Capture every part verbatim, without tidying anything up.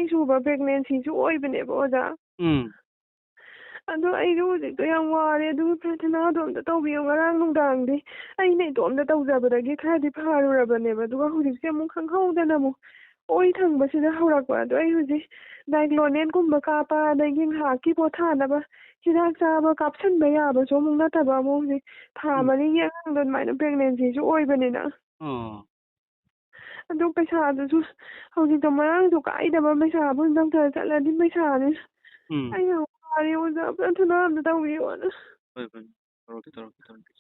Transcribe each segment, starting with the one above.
ꯁꯨꯕ ꯄ꯭ꯔꯦꯒꯅꯦꯟꯁꯤꯁꯨ ꯑꯣꯏꯕꯅꯦꯕ, ꯑꯣꯖꯥ꯫ ꯎꯝ ꯑꯗꯣ ꯑꯩꯁꯨ ꯍꯧꯖꯤꯛꯇꯣ ꯌꯥꯝ ꯋꯥꯔꯦ꯫ ꯑꯗꯨꯒꯤ ꯄ꯭ꯔꯥꯊꯅꯥꯗꯣ ꯑꯝꯇ ꯇꯧꯕꯤꯌꯨ꯫ ꯉꯔꯥꯡ ꯅꯨꯡꯗꯥꯡꯗꯤ ꯑꯩꯅ ꯏꯇꯣꯝꯇ ꯇꯧꯖꯕꯗꯒꯤ ꯈꯔꯗꯤ ꯐꯔꯨꯔꯕꯅꯦꯕ, ꯑꯗꯨꯒ ꯍꯧꯖꯤꯛꯁꯦ ꯑꯃꯨꯛ ꯈꯪꯍꯧꯗꯅ ꯑꯃꯨꯛ ꯑꯣꯏ ꯊꯪꯕꯁꯤꯗ ꯍꯧꯔꯛꯄ꯫ ꯑꯗꯣ ꯑꯩ ꯍꯧꯖꯤꯛ ꯗꯥꯏꯀ꯭ꯂꯣꯅꯦꯟꯒꯨꯝꯕ ꯀꯥꯞꯄ, ꯑꯗꯒꯤ ꯉꯥꯏꯍꯥꯛꯀꯤ ꯄꯣꯊꯥꯅꯕ ꯍꯤꯗꯥꯛ ꯆꯥꯕ, ꯀꯥꯞꯁꯟꯕ ꯌꯥꯕꯁꯨ ꯑꯃꯨꯛ ꯅꯠꯇꯕ, ꯑꯃꯨꯛ ꯍꯧꯖꯤꯛ ꯊꯥ ꯎꯝ ꯃꯔꯤꯒꯤ ꯑꯉꯥꯡꯗꯣ ꯑꯗꯨꯃꯥꯏꯅ ꯄ꯭ꯔꯦꯒꯅꯦꯟꯁꯤꯁꯨ ꯑꯣꯏꯕꯅꯤꯅ꯫ ꯑꯣ ꯑꯗꯨ ꯄꯩꯁꯥꯗꯨꯁꯨ ꯍꯧꯖꯤꯛꯇꯣ ꯃꯔꯥꯡꯁꯨ ꯀꯥꯏꯗꯕ, ꯄꯩꯁꯥꯕꯨ ꯗꯣꯛꯇꯔ ꯆꯠꯂꯗꯤ ꯄꯩꯁꯥꯅꯤ꯫ ꯎꯝ ꯑꯩ ꯌꯥꯝ ꯋꯥꯔꯦ ꯑꯣꯖꯥ, ꯄ꯭ꯔꯥꯊꯅꯥ ꯑꯝꯇ ꯇꯧꯕꯤꯌꯣꯅ꯫ ꯍꯣꯏ ꯍꯣꯏ, ꯇꯧꯔꯛꯀꯦ ꯇꯧꯔꯛꯀꯦ ꯇꯧꯔꯛꯀꯦ꯫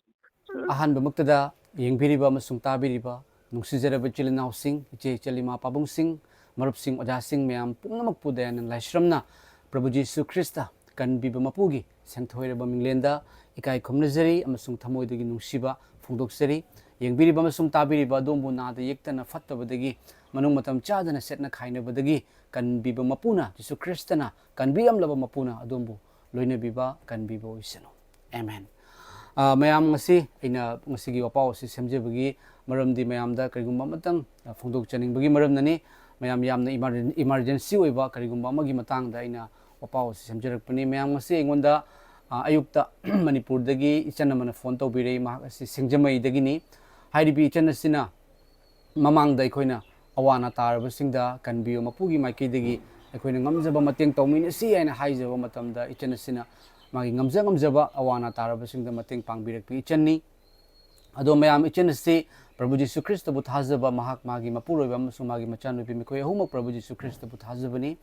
ꯑꯍꯥꯟꯕꯃꯛꯇꯗ ꯌꯦꯡꯕꯤꯔꯤꯕ ꯑꯃꯁꯨꯡ ꯇꯥꯕꯤꯔꯤꯕ ꯅꯨꯡꯁꯤꯖꯔꯕ ꯏꯆꯤꯜ ꯏꯅꯥꯎꯁꯤꯡ, ꯏꯆꯦ ꯏꯆꯜ, ꯏꯃꯥ ꯄꯥꯕꯨꯡꯁꯤꯡ, ꯃꯔꯨꯞꯁꯤꯡ, ꯑꯣꯖꯥꯁꯤꯡ ꯃꯌꯥꯝ ꯄꯨꯝꯅꯃꯛꯄꯨ ꯗꯌꯥꯅꯟꯗ ꯂꯥꯏꯁ꯭ꯔꯝꯅ ꯄ꯭ꯔꯚꯨ ꯖꯤꯁꯨ ꯈ꯭ꯔꯤꯁꯇ ꯀꯟꯕꯤꯕ ꯃꯄꯨꯒꯤ ꯁꯦꯡꯊꯣꯏꯔꯕ ꯃꯤꯡꯂꯦꯟꯗ ꯏꯀꯥꯏ ꯈꯨꯝꯅꯖꯔꯤ ꯑꯃꯁꯨꯡ ꯊꯃꯣꯏꯗꯒꯤ ꯅꯨꯡꯁꯤꯕ ꯐꯣꯡꯗꯣꯛꯆꯔꯤ꯫ ꯌꯦꯡꯕꯤꯔꯤꯕ ꯑꯃꯁꯨꯡ ꯇꯥꯕꯤꯔꯤꯕ ꯑꯗꯣꯝꯕꯨ ꯅꯥꯗ ꯌꯦꯛꯇꯅ ꯐꯠꯇꯕꯗꯒꯤ ꯃꯅꯨꯡ ꯃꯇꯝ ꯆꯥꯗꯅ ꯁꯦꯠꯅ ꯈꯥꯏꯅꯕꯗꯒꯤ ꯀꯟꯕꯤꯕ ꯃꯄꯨꯅ, ꯖꯤꯁꯨ ꯈ꯭ꯔꯤꯁꯇꯅ ꯀꯟꯕꯤꯔꯝꯂꯕ ꯃꯄꯨꯅ ꯑꯗꯣꯝꯕꯨ ꯂꯣꯏꯅꯕꯤꯕ, ꯀꯟꯕꯤꯕ ꯑꯣꯏꯁꯅꯨ꯫ ꯑꯦꯃꯦꯟ꯫ ꯑ, ꯃꯌꯥꯝ, ꯉꯁꯤ ꯑꯩꯅ ꯉꯁꯤꯒꯤ ꯋꯥꯄꯥꯎ ꯑꯁꯤ ꯁꯦꯝꯖꯕꯒꯤ ꯃꯔꯝꯗꯤ ꯃꯌꯥꯝꯗ ꯀꯔꯤꯒꯨꯝꯕ ꯑꯃꯇꯪ, ꯑ, ꯐꯣꯡꯗꯣꯛꯆꯅꯤꯡꯕꯒꯤ ꯃꯔꯝꯅꯅꯤ꯫ ꯃꯌꯥꯝ ꯌꯥꯝꯅ emergen-, emergency ꯑꯣꯏꯕ ꯀꯔꯤꯒꯨꯝꯕ ꯑꯃꯒꯤ ꯃꯇꯥꯡꯗ ꯑꯩꯅ ꯋꯥꯄꯥꯎ ꯑꯁꯤ ꯁꯦꯝꯖꯔꯛꯄꯅꯤ꯫ ꯃꯌꯥꯝ, ꯉꯁꯤ ꯑꯩꯉꯣꯟꯗ, ꯑ, ꯑꯌꯨꯛꯇ ꯃꯅꯤꯄꯨꯔꯗꯒꯤ ꯏꯆꯟ ꯑꯃꯅ ꯐꯣꯟ ꯇꯧꯕꯤꯔꯛꯏ꯫ ꯃꯍꯥꯛ ꯑꯁꯤ ꯁꯤꯡꯖꯃꯩꯗꯒꯤꯅꯤ꯫ ꯍꯥꯏꯔꯤꯕ ꯏꯆꯟ ꯑꯁꯤꯅ ꯃꯃꯥꯡꯗ ꯑꯩꯈꯣꯏꯅ ꯑꯋꯥ ꯑꯅꯥ ꯇꯥꯔꯕꯁꯤꯡꯗ ꯀꯟꯕꯤꯌꯨ ꯃꯄꯨꯒꯤ ꯃꯥꯏꯀꯩꯗꯒꯤ ꯑꯩꯈꯣꯏꯅ ꯉꯝꯖꯕ ꯃꯇꯦꯡ ꯇꯧꯃꯤꯟꯅꯁꯤ ꯍꯥꯏꯅ ꯍꯥꯏꯖꯕ ꯃꯇꯝꯗ, ꯏꯆꯟ ꯑꯁꯤꯅ ꯃꯥꯒꯤ ꯉꯝꯖ ꯉꯝꯖꯕ ꯑꯋꯥ ꯑꯅꯥ ꯇꯥꯔꯕꯁꯤꯡꯗ ꯃꯇꯦꯡ ꯄꯥꯡꯕꯤꯔꯛꯄ ꯏꯆꯟꯅꯤ꯫ ꯑꯗꯣ ꯃꯌꯥꯝ, ꯏꯆꯟ ꯑꯁꯤ ꯄ꯭ꯔꯚꯨ ꯖꯤꯁꯨ ꯈ꯭ꯔꯤꯁꯇꯕꯨ ꯊꯥꯖꯕ, ꯃꯍꯥꯛ, ꯃꯥꯒꯤ ꯃꯄꯨꯔꯣꯏꯕ ꯑꯃꯁꯨꯡ ꯃꯥꯒꯤ ꯃꯆꯥꯅꯨꯄꯤ, ꯃꯈꯣꯏ ꯑꯍꯨꯝꯃꯛ ꯄ꯭ꯔꯚꯨ ꯖꯤꯁꯨ ꯈ꯭ꯔꯤꯁꯇꯕꯨ ꯊꯥꯖꯕꯅꯤ꯫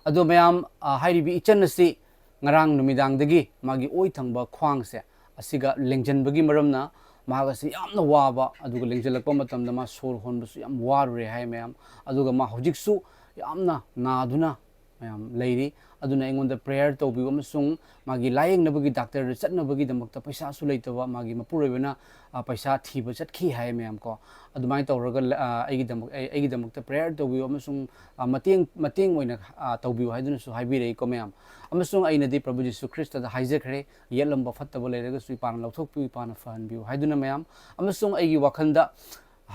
ꯑꯗꯣ ꯃꯌꯥꯝ, ꯑ, ꯍꯥꯏꯔꯤꯕ ꯏꯆꯟ ꯑꯁꯤ ꯉꯔꯥꯡ ꯅꯨꯃꯤꯗꯥꯡꯗꯒꯤ ꯃꯥꯒꯤ ꯑꯣꯏ ꯊꯪꯕ ꯈ꯭ꯋꯥꯡꯁꯦ ꯑꯁꯤꯒ ꯂꯦꯡꯖꯟꯕꯒꯤ ꯃꯔꯝꯅ ꯃꯍꯥꯛ ꯑꯁꯤ ꯌꯥꯝꯅ ꯋꯥꯕ, ꯑꯗꯨꯒ ꯂꯦꯡꯖꯜꯂꯛꯄ ꯃꯇꯝꯗ ꯃꯥ ꯁꯣꯔ ꯍꯣꯟꯕꯁꯨ ꯌꯥꯝ ꯋꯥꯔꯨꯔꯦ ꯍꯥꯏ ꯃꯌꯥꯝ꯫ ꯑꯗꯨꯒ ꯃꯥ ꯍꯧꯖꯤꯛꯁꯨ ꯌꯥꯝꯅ ꯅꯥꯗꯨꯅ ꯃꯌꯥꯝ ꯂꯩꯔꯤ꯫ ꯑꯗꯨꯅ ꯑꯩꯉꯣꯟꯗ prayer ꯇꯧꯕꯤꯌꯨ ꯑꯃꯁꯨꯡ ꯃꯥꯒꯤ ꯂꯥꯌꯦꯡꯅꯕꯒꯤ ꯗꯥꯛꯇꯔꯗ ꯆꯠꯅꯕꯒꯤꯗꯃꯛꯇ ꯄꯩꯁꯥꯁꯨ ꯂꯩꯇꯕ, ꯃꯥꯒꯤ ꯃꯄꯨꯔꯣꯏꯕꯅ, ꯑ, ꯄꯩꯁꯥ ꯊꯤꯕ ꯆꯠꯈꯤ ꯍꯥꯏ ꯃꯌꯥꯝ ꯀꯣ꯫ ꯑꯗꯨꯃꯥꯏꯅ ꯇꯧꯔꯒ, ꯑ, ꯑꯩꯒꯤꯗꯃꯛ-, ꯑꯩ-, ꯑꯩꯒꯤꯗꯃꯛꯇ prayer ꯇꯧꯕꯤꯌꯨ ꯑꯃꯁꯨꯡ, ꯑ, ꯃꯇꯦꯡ, ꯃꯇꯦꯡ ꯑꯣꯏꯅ, ꯑ, ꯇꯧꯕꯤꯌꯨ ꯍꯥꯏꯗꯨꯅꯁꯨ ꯍꯥꯏꯕꯤꯔꯛꯏꯀꯣ ꯃꯌꯥꯝ꯫ ꯑꯃꯁꯨꯡ ꯑꯩꯅꯗꯤ ꯄ꯭ꯔꯚꯨ ꯖꯤꯁꯨ ꯈ꯭ꯔꯤꯁꯇꯗ ꯍꯥꯏꯖꯈ꯭ꯔꯦ, ꯌꯦꯠꯂꯝꯕ ꯐꯠꯇꯕ ꯂꯩꯔꯒꯁꯨ ꯏꯄꯥꯅ ꯂꯧꯊꯣꯛꯄꯤꯌꯨ, ꯏꯄꯥꯅ ꯐꯍꯟꯕꯤꯌꯨ ꯍꯥꯏꯗꯨꯅ ꯃꯌꯥꯝ꯫ ꯑꯃꯁꯨꯡ ꯑꯩꯒꯤ ꯋꯥꯈꯜꯗ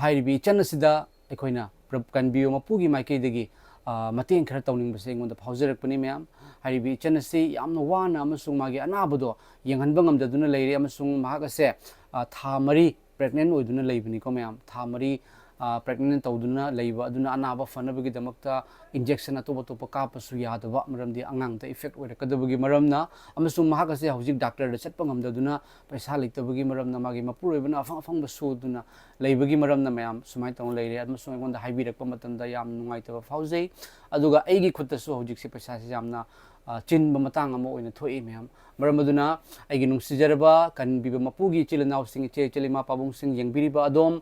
ꯍꯥꯏꯔꯤꯕ ꯏꯆꯟ ꯑꯁꯤꯗ ꯑꯩꯈꯣꯏꯅ ꯄ꯭ꯔ-, ꯀꯟꯕꯤꯌꯨ ꯃꯄꯨꯒꯤ ꯃꯥꯏꯀꯩꯗꯒꯤ ꯑ, ꯃꯇꯦꯡ ꯈꯔ ꯇꯧꯅꯤꯡꯕꯁꯦ ꯑꯩꯉꯣꯟꯗ ꯐꯥꯎꯖꯔꯛꯄꯅꯤ, ꯃꯌꯥꯝ꯫ ꯍꯥꯏꯔꯤꯕ ꯏꯆꯟ ꯑꯁꯤ ꯌꯥꯝꯅ ꯋꯥꯅ ꯑꯃꯁꯨꯡ ꯃꯥꯒꯤ ꯑꯅꯥꯕꯗꯣ ꯌꯦꯡꯍꯟꯕ ꯉꯝꯗꯗꯨꯅ ꯂꯩꯔꯦ, ꯑꯃꯁꯨꯡ ꯃꯍꯥꯛ ꯑꯁꯦ, ꯑ, ꯊꯥ ꯃꯔꯤ pregnant ꯑꯣꯏꯗꯨꯅ ꯂꯩꯕꯅꯤꯀꯣ, ꯃꯌꯥꯝ꯫ ꯊꯥ ꯃꯔꯤ, ꯑ, pregnant ꯇꯧꯗꯨꯅ ꯂꯩꯕ ꯑꯗꯨꯅ ꯑꯅꯥꯕ ꯐꯅꯕꯒꯤꯗꯃꯛꯇ injection ꯑꯇꯣꯞ ꯑꯇꯣꯞꯄ ꯀꯥꯞꯄꯁꯨ ꯌꯥꯗꯕ, ꯃꯔꯝꯗꯤ ꯑꯉꯥꯡꯗ effect ꯑꯣꯏꯔꯛꯀꯗꯕꯒꯤ ꯃꯔꯝꯅ꯫ ꯑꯃꯁꯨꯡ ꯃꯍꯥꯛ ꯑꯁꯦ ꯍꯧꯖꯤꯛ doctorꯗ ꯆꯠꯄ ꯉꯝꯗꯗꯨꯅ, ꯄꯩꯁꯥ ꯂꯩꯇꯕꯒꯤ ꯃꯔꯝꯅ, ꯃꯥꯒꯤ ꯃꯄꯨꯔꯣꯏꯕꯅ ꯑꯐꯪ ꯑꯐꯪꯕ ꯁꯨꯗꯨꯅ ꯂꯩꯕꯒꯤ ꯃꯔꯝꯅ, ꯃꯌꯥꯝ, ꯁꯨꯃꯥꯏꯅ ꯇꯧꯅ ꯂꯩꯔꯦ꯫ ꯑꯃꯁꯨꯡ ꯑꯩꯉꯣꯟꯗ ꯍꯥꯏꯕꯤꯔꯛꯄ ꯃꯇꯝꯗ ꯌꯥꯝ ꯅꯨꯡꯉꯥꯏꯇꯕ ꯐꯥꯎꯖꯩ꯫ ꯑꯗꯨꯒ ꯑꯩꯒꯤ ꯈꯨꯠꯇꯁꯨ ꯍꯧꯖꯤꯛꯁꯦ ꯄꯩꯁꯥꯁꯦ ꯌꯥꯝꯅ, ꯑ, ꯆꯤꯟꯕ ꯃꯇꯥꯡ ꯑꯃ ꯑꯣꯏꯅ ꯊꯣꯛꯏ, ꯃꯌꯥꯝ꯫ ꯃꯔꯝ ꯑꯗꯨꯅ ꯑꯩꯒꯤ ꯅꯨꯡꯁꯤꯖꯔꯕ ꯀꯟꯕꯤꯕ ꯃꯄꯨꯒꯤ ꯏꯆꯤꯜ ꯏꯅꯥꯎꯁꯤꯡ, ꯏꯆꯦ ꯏꯆꯜ, ꯏꯃꯥ ꯄꯥꯕꯨꯡꯁꯤꯡ, ꯌꯦꯡꯕꯤꯔꯤꯕ ꯑꯗꯣꯝ,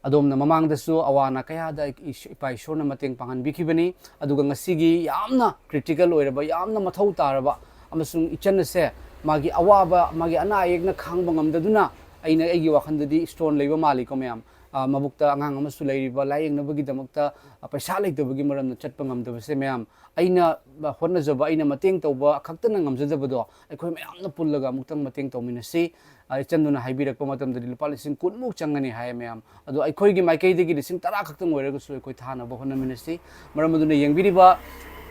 ꯑꯗꯣꯝꯅ ꯃꯃꯥꯡꯗꯁꯨ ꯑꯋꯥ ꯑꯅꯥ ꯀꯌꯥꯗ ꯏꯁ-, ꯏꯄꯥ ꯏꯁꯣꯔꯅ ꯃꯇꯦꯡ ꯄꯥꯡꯍꯟꯕꯤꯈꯤꯕꯅꯤ꯫ ꯑꯗꯨꯒ ꯉꯁꯤꯒꯤ ꯌꯥꯝꯅ critical ꯑꯣꯏꯔꯕ, ꯌꯥꯝꯅ ꯃꯊꯧ ꯇꯥꯔꯕ ꯑꯃꯁꯨꯡ ꯏꯆꯟ ꯑꯁꯦ ꯃꯥꯒꯤ ꯑꯋꯥꯕ, ꯃꯥꯒꯤ ꯑꯅꯥ ꯑꯌꯦꯛꯅ ꯈꯥꯡꯕ ꯉꯝꯗꯗꯨꯅ, ꯑꯩꯅ, ꯑꯩꯒꯤ ꯋꯥꯈꯜꯗꯗꯤ stone ꯂꯩꯕ ꯃꯥꯜꯂꯤꯀꯣ, ꯃꯌꯥꯝ꯫ ꯑ, ꯃꯕꯨꯛꯇ ꯑꯉꯥꯡ ꯑꯃꯁꯨ ꯂꯩꯔꯤꯕ, ꯂꯥꯌꯦꯡꯅꯕꯒꯤꯗꯃꯛꯇ, ꯑ, ꯄꯩꯁꯥ ꯂꯩꯇꯕꯒꯤ ꯃꯔꯝꯅ ꯆꯠꯄ ꯉꯝꯗꯕꯁꯦ, ꯃꯌꯥꯝ, ꯑꯩꯅ, ꯑ, ꯍꯣꯠꯅꯖꯕ, ꯑꯩꯅ ꯃꯇꯦꯡ ꯇꯧꯕ ꯈꯛꯇꯅ ꯉꯝꯖꯗꯕꯗꯣ, ꯑꯩꯈꯣꯏ ꯃꯌꯥꯝꯅ ꯄꯨꯜꯂꯒ ꯑꯃꯨꯛꯇꯪ ꯃꯇꯦꯡ ꯇꯧꯃꯤꯟꯅꯁꯤ꯫ ꯑ, ꯏꯆꯟꯗꯨꯅ ꯍꯥꯏꯕꯤꯔꯛꯄ ꯃꯇꯝꯗꯗꯤ ꯂꯨꯄꯥ ꯂꯤꯁꯤꯡ ꯀꯨꯟꯃꯨꯛ ꯆꯪꯒꯅꯤ ꯍꯥꯏ, ꯃꯌꯥꯝ꯫ ꯑꯗꯣ ꯑꯩꯈꯣꯏꯒꯤ ꯃꯥꯏꯀꯩꯗꯒꯤ ꯂꯤꯁꯤꯡ ꯇꯔꯥ ꯈꯛꯇꯪ ꯑꯣꯏꯔꯒꯁꯨ ꯑꯩꯈꯣꯏ ꯊꯥꯅꯕ ꯍꯣꯠꯅꯃꯤꯟꯅꯁꯤ꯫ ꯃꯔꯝ ꯑꯗꯨꯅ ꯌꯦꯡꯕꯤꯔꯤꯕ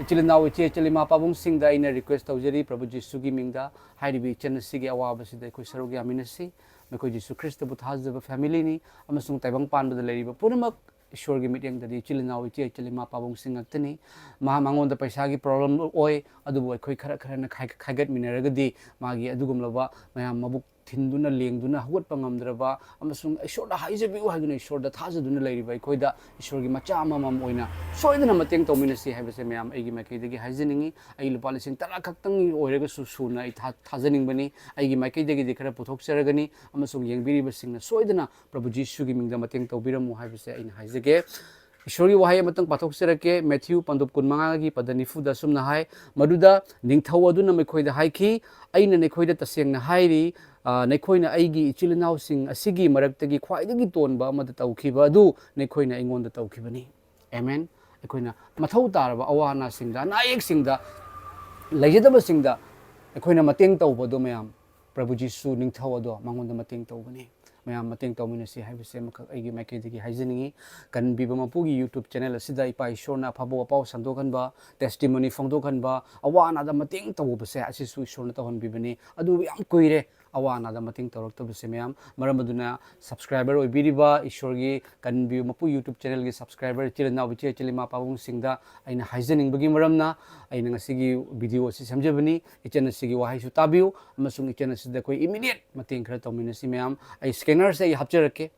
ꯏꯆꯤꯜ ꯏꯅꯥꯎ, ꯏꯆꯦ ꯏꯆꯜ, ꯏꯃꯥ ꯄꯥꯕꯨꯡꯁꯤꯡꯗ ꯑꯩꯅ request ꯇꯧꯖꯔꯤ, ꯄ꯭ꯔꯚꯨ ꯖꯤꯁꯨꯒꯤ ꯃꯤꯡꯗ ꯍꯥꯏꯔꯤꯕ ꯏꯆꯟ ꯑꯁꯤꯒꯤ ꯑꯋꯥꯕꯁꯤꯗ ꯑꯩꯈꯣꯏ ꯁꯔꯨꯛ ꯌꯥꯃꯤꯟꯅꯁꯤ꯫ ꯃꯈꯣꯏ ꯖꯤꯁꯨ ꯈ꯭ꯔꯤꯁꯇꯕꯨ ꯊꯥꯖꯕ family ꯅꯤ, ꯑꯃꯁꯨꯡ ꯇꯥꯏꯕꯪ ꯄꯥꯟꯕꯗ ꯂꯩꯔꯤꯕ ꯄꯨꯝꯅꯃꯛ ꯏꯁꯣꯔꯒꯤ ꯃꯤꯠꯌꯦꯡꯗꯗꯤ ꯏꯆꯤꯜ ꯏꯅꯥꯎ, ꯏꯆꯦ ꯏꯆꯜ, ꯏꯃꯥ ꯄꯥꯕꯨꯡꯁꯤꯡ ꯉꯥꯛꯇꯅꯤ꯫ ꯃꯍꯥꯛ, ꯃꯉꯣꯟꯗ ꯄꯩꯁꯥꯒꯤ problem ꯑꯣꯏ, ꯑꯗꯨꯕꯨ ꯑꯩꯈꯣꯏ ꯈꯔ ꯈꯔꯅ ꯈꯥꯏ-, ꯈꯥꯏꯒꯠꯃꯤꯟꯅꯔꯒꯗꯤ ꯃꯥꯒꯤ ꯑꯗꯨꯒꯨꯝꯂꯕ ꯃꯌꯥꯝ ꯃꯕꯨꯛ ꯊꯤꯟꯗꯨꯅ, ꯂꯦꯡꯗꯨꯅ ꯍꯧꯒꯠꯄ ꯉꯝꯗ꯭ꯔꯕ ꯑꯃꯁꯨꯡ ꯏꯁꯣꯔꯗ ꯍꯥꯏꯖꯕꯤꯌꯨ ꯍꯥꯏꯗꯨꯅ ꯏꯁꯣꯔꯗ ꯊꯥꯖꯗꯨꯅ ꯂꯩꯔꯤꯕ ꯑꯩꯈꯣꯏꯗ ꯏꯁꯣꯔꯒꯤ ꯃꯆꯥ ꯑꯃꯃꯝ ꯑꯣꯏꯅ ꯁꯣꯏꯗꯅ ꯃꯇꯦꯡ ꯇꯧꯃꯤꯟꯅꯁꯤ ꯍꯥꯏꯕꯁꯦ ꯃꯌꯥꯝ ꯑꯩꯒꯤ ꯃꯥꯏꯀꯩꯗꯒꯤ ꯍꯥꯏꯖꯅꯤꯡꯉꯤ꯫ ꯑꯩ ꯂꯨꯄꯥ ꯂꯤꯁꯤꯡ ꯇꯔꯥ ꯈꯛꯇꯪ ꯑꯣꯏꯔꯒꯁꯨ ꯁꯨꯅ ꯑꯩ ꯊꯥ-, ꯊꯥꯖꯅꯤꯡꯕꯅꯤ꯫ ꯑꯩꯒꯤ ꯃꯥꯏꯀꯩꯗꯒꯤꯗꯤ ꯈꯔ ꯄꯨꯊꯣꯛꯆꯔꯒꯅꯤ, ꯑꯃꯁꯨꯡ ꯌꯦꯡꯕꯤꯔꯤꯕꯁꯤꯡꯅ ꯁꯣꯏꯗꯅ ꯄ꯭ꯔꯚꯨ ꯖꯤꯁꯨꯒꯤ ꯃꯤꯡꯗ ꯃꯇꯦꯡ ꯇꯧꯕꯤꯔꯝꯃꯨ ꯍꯥꯏꯕꯁꯦ ꯑꯩꯅ ꯍꯥꯏꯖꯒꯦ꯫ ꯏꯁꯣꯔꯒꯤ ꯋꯥꯍꯩ ꯑꯃꯇꯪ ꯄꯥꯊꯣꯛꯆꯔꯛꯀꯦ꯫ ꯃꯦꯊ꯭ꯌꯨ ꯄꯟꯗꯨꯞ ꯀꯨꯟꯃꯉꯥꯒꯤ ꯄꯗ ꯅꯤꯐꯨꯗ ꯑꯁꯨꯝꯅ ꯍꯥꯏ, ꯃꯗꯨꯗ ꯅꯤꯡꯊꯧ ꯑꯗꯨꯅ ꯃꯈꯣꯏꯗ ꯍꯥꯏꯈꯤ, "ꯑꯩꯅ ꯅꯈꯣꯏꯗ ꯇꯁꯦꯡꯅ ꯍꯥꯏꯔꯤ, ꯑ, ꯅꯈꯣꯏꯅ ꯑꯩꯒꯤ ꯏꯆꯤꯜ ꯏꯅꯥꯎꯁꯤꯡ ꯑꯁꯤꯒꯤ ꯃꯔꯛꯇꯒꯤ ꯈ꯭ꯋꯥꯏꯗꯒꯤ ꯇꯣꯟꯕ ꯑꯃꯗ ꯇꯧꯈꯤꯕ ꯑꯗꯨ ꯅꯈꯣꯏꯅ ꯑꯩꯉꯣꯟꯗ ꯇꯧꯈꯤꯕꯅꯤ꯫" ꯑꯦꯃꯦꯟ꯫ ꯑꯩꯈꯣꯏꯅ ꯃꯊꯧ ꯇꯥꯔꯕ ꯑꯋꯥ ꯑꯅꯥꯁꯤꯡꯗ, ꯑꯅꯥ ꯑꯌꯦꯛꯁꯤꯡꯗ, ꯂꯩꯖꯗꯕꯁꯤꯡꯗ ꯑꯩꯈꯣꯏꯅ ꯃꯇꯦꯡ ꯇꯧꯕꯗꯣ, ꯃꯌꯥꯝ, ꯄ꯭ꯔꯚꯨ ꯖꯤꯁꯨ ꯅꯤꯡꯊꯧ ꯑꯗꯣ ꯃꯉꯣꯟꯗ ꯃꯇꯦꯡ ꯇꯧꯕꯅꯤ꯫ ꯃꯌꯥꯝ ꯃꯇꯦꯡ ꯇꯧꯃꯤꯟꯅꯁꯤ ꯍꯥꯏꯕꯁꯦ ꯑꯃꯈꯛ ꯑꯩꯒꯤ ꯃꯥꯏꯀꯩꯗꯒꯤ ꯍꯥꯏꯖꯅꯤꯡꯉꯤ꯫ ꯀꯟꯕꯤꯕ ꯃꯄꯨꯒꯤ YouTube channel ꯑꯁꯤꯗ ꯏꯄꯥ ꯏꯁꯣꯔꯅ ꯑꯐꯕ ꯋꯥꯄꯥꯎ ꯁꯟꯗꯣꯛꯍꯟꯕ, testimony ꯐꯣꯡꯗꯣꯛꯍꯟꯕ, ꯑꯋꯥ ꯑꯅꯥꯗ ꯃꯇꯦꯡ ꯇꯧꯕꯁꯦ ꯑꯁꯤꯁꯨ ꯏꯁꯣꯔꯅ ꯇꯧꯍꯟꯕꯤꯕꯅꯤ꯫ ꯑꯗꯨ ꯌꯥꯝ ꯀꯨꯏꯔꯦ ꯑꯋꯥ ꯑꯅꯥꯗ ꯃꯇꯦꯡ ꯇꯧꯔꯛꯇꯕꯁꯦ ꯃꯌꯥꯝ꯫ ꯃꯔꯝ ꯑꯗꯨꯅ subscriber ꯑꯣꯏꯕꯤꯔꯤꯕ ꯏꯁꯣꯔꯒꯤ ꯀꯟꯕꯤꯕ ꯃꯄꯨ YouTube channelꯒꯤ subscriber ꯏꯆꯤꯜ ꯏꯅꯥꯎ, ꯏꯆꯦ ꯏꯆꯤꯜ ꯏꯃꯥ ꯄꯥꯕꯨꯡꯁꯤꯡꯗ ꯑꯩꯅ ꯍꯥꯏꯖꯅꯤꯡꯕꯒꯤ ꯃꯔꯝꯅ ꯑꯩꯅ ꯉꯁꯤꯒꯤ video ꯑꯁꯤ ꯁꯦꯝꯖꯕꯅꯤ꯫ ꯏꯆꯟ ꯑꯁꯤꯒꯤ ꯋꯥꯍꯩꯁꯨ ꯇꯥꯕꯤꯌꯨ, ꯑꯃꯁꯨꯡ ꯏꯆꯟ ꯑꯁꯤꯗ ꯑꯩꯈꯣꯏ immediate ꯃꯇꯦꯡ ꯈꯔ ꯇꯧꯃꯤꯟꯅꯁꯤ ꯃꯌꯥꯝ꯫ ꯑꯩ scannerꯁꯦ ꯑꯩ ꯍꯥꯞꯆꯔꯛꯀꯦ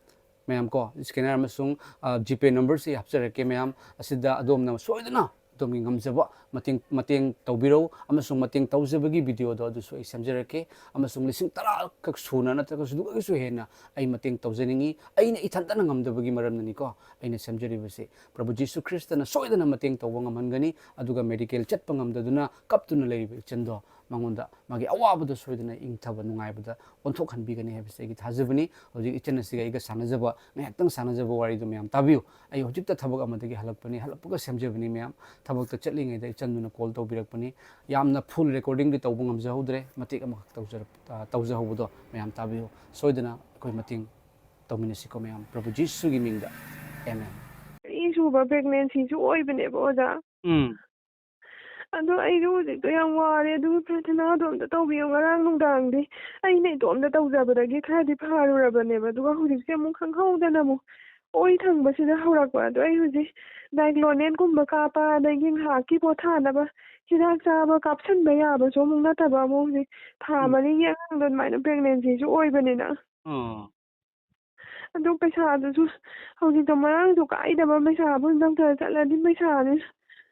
ꯃꯌꯥꯝ ꯀꯣ, scanner ꯑꯃꯁꯨꯡ, ꯑ, GPay numberꯁꯦ ꯑꯩ ꯍꯥꯞꯆꯔꯛꯀꯦ ꯃꯌꯥꯝ꯫ ꯑꯁꯤꯗ ꯑꯗꯣꯝꯅ ꯁꯣꯏꯗꯅ ꯑꯗꯣꯝꯒꯤ ꯉꯝꯖꯕ ꯃꯇꯦꯡ, ꯃꯇꯦꯡ ꯇꯧꯕꯤꯔꯧ, ꯑꯃꯁꯨꯡ ꯃꯇꯦꯡ ꯇꯧꯖꯕꯒꯤ videoꯗꯣ ꯑꯗꯨꯁꯨ ꯑꯩ ꯁꯦꯝꯖꯔꯛꯀꯦ꯫ ꯑꯃꯁꯨꯡ ꯂꯤꯁꯤꯡ ꯇꯔꯥ ꯈꯛ ꯁꯨꯅ ꯅꯠꯇ꯭ꯔꯒꯁꯨ ꯑꯗꯨꯒꯁꯨ ꯍꯦꯟꯅ ꯑꯩ ꯃꯇꯦꯡ ꯇꯧꯖꯅꯤꯡꯉꯤ꯫ ꯑꯩꯅ ꯏꯊꯟꯇꯅ ꯉꯝꯗꯕꯒꯤ ꯃꯔꯝꯅꯅꯤꯀꯣ ꯑꯩꯅ ꯁꯦꯝꯖꯔꯤꯕꯁꯤ꯫ ꯄ꯭ꯔꯚꯨ ꯖꯤꯁꯨ ꯈ꯭ꯔꯤꯁꯇꯅ ꯁꯣꯏꯗꯅ ꯃꯇꯦꯡ ꯇꯧꯕ ꯉꯝꯍꯟꯒꯅꯤ꯫ ꯑꯗꯨꯒ medical ꯆꯠꯄ ꯉꯝꯗꯗꯨꯅ ꯀꯞꯇꯨꯅ ꯂꯩꯔꯤꯕ ꯏꯆꯟꯗꯣ ꯃꯉꯣꯟꯗ ꯃꯥꯒꯤ ꯑꯋꯥꯕꯗꯣ ꯁꯣꯏꯗꯅ ꯏꯪꯊꯕ ꯅꯨꯡꯉꯥꯏꯕꯗ ꯑꯣꯟꯊꯣꯛꯍꯟꯕꯤꯒꯅꯤ ꯍꯥꯏꯕꯁꯦ ꯑꯩꯒꯤ ꯊꯥꯖꯕꯅꯤ꯫ ꯍꯧꯖꯤꯛ ꯏꯆꯟ ꯑꯁꯤꯒ ꯑꯩꯒ ꯁꯥꯟꯅꯖꯕ, ꯉꯥꯏꯍꯥꯛꯇꯪ ꯁꯥꯟꯅꯖꯕ ꯋꯥꯔꯤꯗꯨ ꯃꯌꯥꯝ ꯇꯥꯕꯤꯌꯨ꯫ ꯑꯩ ꯍꯧꯖꯤꯛꯇ ꯊꯕꯛ ꯑꯃꯗꯒꯤ ꯍꯜꯂꯛꯄꯅꯤ, ꯍꯜꯂꯛꯄꯒ ꯁꯦꯝꯖꯕꯅꯤ ꯃꯌꯥꯝ꯫ ꯊꯕꯛꯇ ꯆꯠꯂꯤꯉꯩꯗ ꯏꯆꯟꯗꯨꯅ call ꯇꯧꯕꯤꯔꯛꯄꯅꯤ꯫ ꯌꯥꯝꯅ full recordingꯗꯤ ꯇꯧꯕ ꯉꯝꯖꯍꯧꯗ꯭ꯔꯦ, ꯃꯇꯦꯛ ꯑꯃꯈꯛ ꯇꯧꯖꯔꯛ-, ꯑ, ꯇꯧꯖꯍꯧꯕꯗꯣ ꯃꯌꯥꯝ ꯇꯥꯕꯤꯌꯨ꯫ ꯁꯣꯏꯗꯅ ꯑꯩꯈꯣꯏ ꯃꯇꯦꯡ ꯇꯧꯃꯤꯟꯅꯁꯤꯀꯣ ꯃꯌꯥꯝ, ꯄ꯭ꯔꯚꯨ ꯖꯤꯁꯨꯒꯤ ꯃꯤꯡꯗ꯫ Amen꯫ ꯑꯅꯤꯁꯨꯕ pregnancyꯁꯨ ꯑꯣꯏꯕꯅꯦꯕ, ꯑꯣꯖꯥ꯫ ꯎꯝ꯫ ꯑꯗꯣ ꯑꯩꯁꯨ ꯍꯧꯖꯤꯛꯇꯣ ꯌꯥꯝ ꯋꯥꯔꯦ, ꯑꯗꯨꯒꯤ ꯄ꯭ꯔꯥꯊꯅꯥꯗꯣ ꯑꯝꯇ ꯇꯧꯕꯤꯌꯣ꯫ ꯉꯔꯥꯡ ꯅꯨꯡꯗꯥꯡꯗꯤ ꯑꯩꯅ ꯏꯇꯣꯝꯇ ꯇꯧꯖꯕꯗꯒꯤ ꯈꯔꯗꯤ ꯐꯔꯨꯔꯕꯅꯦꯕ, ꯑꯗꯨꯒ ꯍꯧꯖꯤꯛꯁꯦ ꯑꯃꯨꯛ ꯈꯪꯍꯧꯗꯅ ꯑꯃꯨꯛ ꯑꯣꯏ ꯊꯪꯕꯁꯤꯗ ꯍꯧꯔꯛꯄ꯫ ꯑꯗꯣ ꯑꯩ ꯍꯧꯖꯤꯛ Dyclonidꯀꯨꯝꯕ ꯀꯥꯞꯄ, ꯑꯗꯒꯤ ꯉꯥꯏꯍꯥꯛꯀꯤ ꯄꯣꯊꯥꯅꯕ ꯍꯤꯗꯥꯛ ꯆꯥꯕ, ꯀꯥꯞꯁꯟꯕ ꯌꯥꯕꯁꯨ ꯑꯃꯨꯛ ꯅꯠꯇꯕ, ꯑꯃꯨꯛ ꯍꯧꯖꯤꯛ ꯊꯥ ꯎꯝ꯫ ꯃꯔꯤꯒꯤ ꯑꯉꯥꯡꯗꯣ ꯑꯗꯨꯃꯥꯏꯅ pregnancyꯁꯨ ꯑꯣꯏꯕꯅꯤꯅ꯫ ꯑꯣ꯫ ꯑꯗꯨ ꯄꯩꯁꯥꯗꯨꯁꯨ ꯍꯧꯖꯤꯛꯇꯣ ꯃꯔꯥꯡꯁꯨ ꯀꯥꯏꯗꯕ, ꯄꯩꯁꯥꯕꯨ ꯗꯣꯛꯇꯔ ꯆꯠꯂꯗꯤ ꯄꯩꯁꯥꯅꯤ꯫